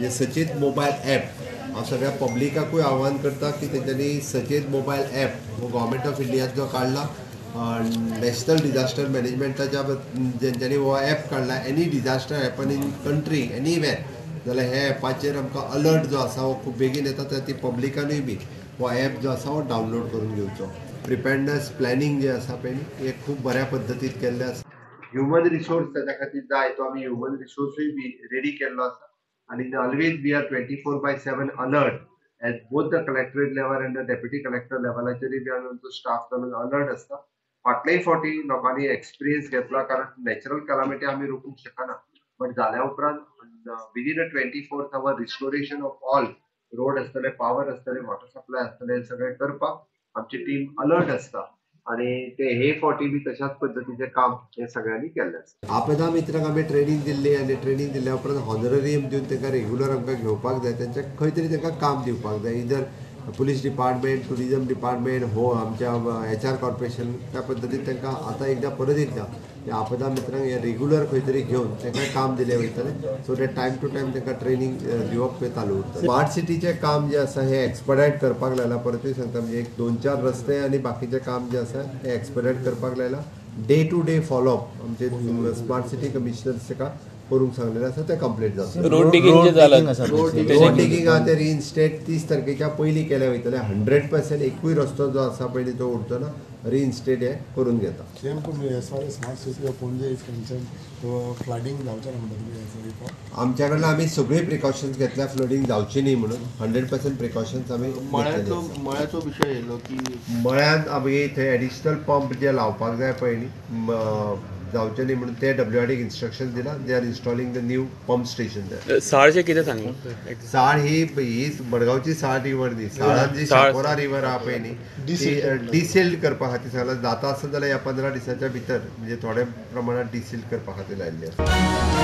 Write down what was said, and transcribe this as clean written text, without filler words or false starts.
म्हणजे सचेत mobile app हांव सगळ्या पब्लिकाकूय आव्हान करता की तेंच्यांनी सचेत मोबायल ॲप हो गव्हर्मेंट ऑफ इंडियान जो काडला नॅशनल डिझास्टर मॅनेजमेंटाच्या जेंच्यांनी हो ॲप काडला, any disaster happen in country anywhere जाल्यार ह्या ॲपाचेर आमकां अलर्ट जो आसा हो खूब बेगीन येता. तर ती पब्लिकानूय बी हो ॲप जो आसा हो डावनलोड करून घेवचो. प्रिपेर्डनेस प्लॅनिंग जें आसा पळय न्ही हें खूब बऱ्या पद्दतीन केल्लें आसा. ह्युमन रिसोर्स ताच्या खातीर जाय तो आमी ह्युमन रिसोर्सूय बी रेडी केल्लो आसा आनी always we are 24/7 alert at both the collectorate level and the deputy collector लेवलाचेरूय बी आमी आमचो स्टाफ चालू अलर्ट आसता. फाटलेय फावटी लोकांनी एक्सपिरियन्स घेतला, कारण नॅचरल कॅलामिटी आमी रोखूंक शकना, बट जाल्या उपरांत within a 24 hour restoration of all road आसतले, पावर आसतले, वॉटर सप्लाय आसतले, सगळें करपाक आमची टीम अलर्ट आसता आणि ते हे फावटी बी तशाच पद्दतीचें काम हे सगळ्यांनी केल्लें आसा. आपदा मित्रांक आमी ट्रेनींग दिल्ली आनी ट्रेनींग दिल्या उपरांत हॉनररियम दिवन तांकां रेगुलर आमकां घेवपाक जाय, तेंच्या खंय तरी तांकां काम दिवपाक जाय. इधर पुलीस डिपार्टमेंट, टुरिजम डिपार्टमेंट हो आमच्या HR corporation त्या पद्दतीन तांकां आतां एकदां परत एकदां ह्या आपदा मित्रांक हे रेगुलर खंय तरी घेवन तांकां काम दिलें वयतलें, so that time to time तांकां ट्रेनींग दिवप हें चालू उरता. स्मार्ट सिटीचें काम जें आसा हें एक्सपडायट करपाक लायलां. परतूय सांगता, म्हणजे एक 2-4 रस्ते आनी बाकीचें काम जें आसा हें एक्सपडायट करपाक लायलां. डे टू डे फॉलोअप आमचे स्मार्ट सिटी कमिशनर्स ताका करूंक सांगलेलें आसा, तें कंप्लीट जातलें. रोड डिगींग जें जालां, रोड डिगींग आहा तें रिइन्स्टेट 30 तारखेच्या पयलीं केलें वयतलें. 100% एकूय रस्तो जो आसा पयलीं तो उरचो ना, रिइन्स्टेट हें करून घेता. सेम पूण as far as smart city of Panaji is concern, flooding जावचें ना म्हणटा तुमी? आमच्या कडल्यान आमी सगळीं प्रिकॉशन्स घेतल्या फ्लडींग जावची न्ही म्हणून. 100% प्रिकॉशन्स आमी. मळ्याचो विशय येयलो की मळ्यान आमी थंय एडिशनल पंप जे लावपाक जाय पळय न्ही जावचें न्ही म्हणून ते WRD instruction दिला. They are installing the new pump station there. साळचें कितें सांगलां? साळ ही ही मडगांवची साळ रिवर न्ही, साळान जी शापोरा रिवर आहा पळय न्ही ती डिसिल्ड करपा खातीर सांगलां. जाता आसत जाल्यार ह्या 15 दिसाच्या भितर म्हणजे थोड्या प्रमाणात डिसिल्ड करपा खातीर लायिल्ली आसा.